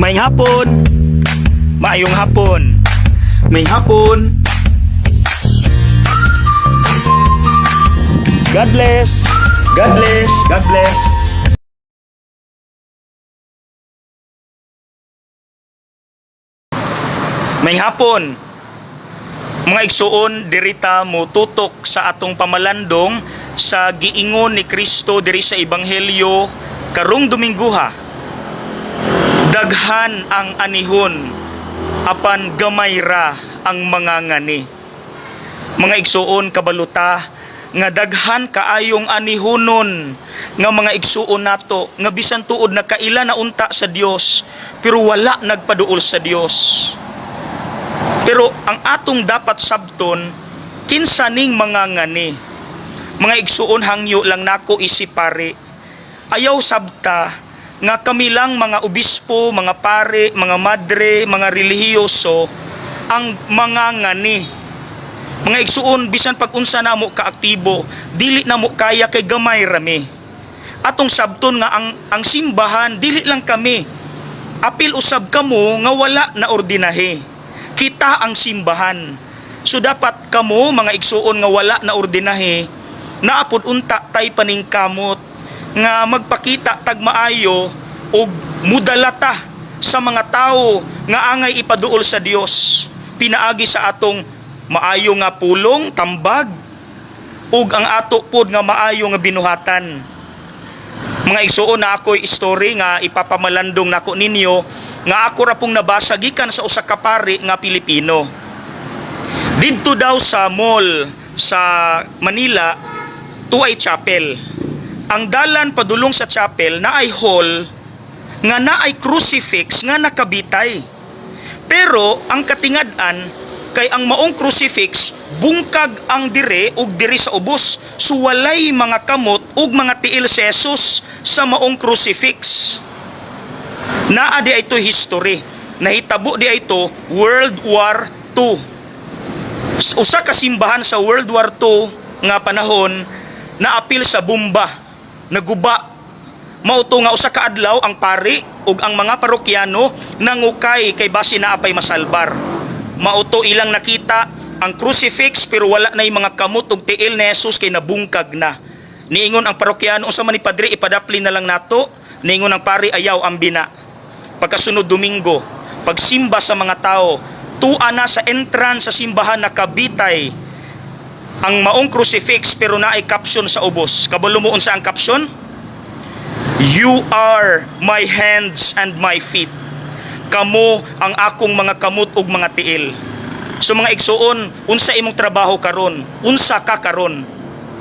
Maayong hapon. Maayong hapon. Maayong hapon. God bless. God bless. God bless. Maayong hapon. Mga igsuon, dirita mo tutok sa atong pamalandong sa giingon ni Kristo diri sa Ebanghelyo karong Domingguha. Daghan ang anihon apan gamay ra ang mga ngani. Mga igsuon, kabaluta nga daghan kaayong anihunon nga mga igsuon nato nga bisan tuod nakaila na unta sa Dios pero wala nagpaduol sa Dios. Pero ang atong dapat sabton, kinsa ning mga ngani? Mga igsuon, hangyo lang nako isip pare. Ayaw sabta nga kami lang mga obispo, mga pare, mga madre, mga relihiyoso ang mga ngani. Mga igsuon, bisan pag unsa namo kaaktibo, dili namo kaya kay gamay rami. Atong sabton nga ang simbahan dili lang kami. Apil usab kamo nga wala na ordinahe. Kita ang simbahan. So dapat kamo mga igsuon nga wala na ordinahe, naapod unta tay paningkamot nga magpakita tag maayo og mudalata sa mga tawo nga angay ipaduol sa Dios pinaagi sa atong maayo nga pulong, tambag, ug ang ato pod nga maayo nga binuhatan. Mga igsuon, na ako'y story nga ipapamalandong nako ninyo nga ako ra pong nabasa gikan sa usa ka pari nga Pilipino. Didto daw sa mall sa Manila, tuay chapel. Ang dalan padulong sa chapel naay hall nga naay crucifix nga nakabitay. Pero ang katingad-an kay ang maong crucifix bungkag ang dire ug diri sa ubos. So walay mga kamot ug mga tiil si Jesus sa maong crucifix. Naa di ito history. Nahitabo di ito World War II. Usa ka simbahan sa World War II nga panahon naapil sa bomba, naguba. Mao to nga usa ka adlaw ang pari ug ang mga parokyano nangukay kay basi naa pay masalbar. Mao to ilang nakita ang crucifix pero wala na mga kamot ug tiil ni Jesus kay nabungkag na. Niingon ang parokyano, "Unsa man ni, padre, ipadapli na lang nato?" Niingon ang pari, "Ayaw, ang bina." Pagkasunod Domingo, pagsimba sa mga tao, tua na sa entrance sa simbahan nakabitay ang maong crucifix pero naay caption sa ubos. Kabalo mo unsa ang caption? "You are my hands and my feet." Kamo ang akong mga kamot ug mga tiil. So mga igsuon, unsa imong trabaho karon? Unsa ka karon?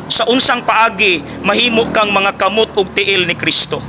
Sa unsang paagi mahimo kang mga kamot ug tiil ni Kristo?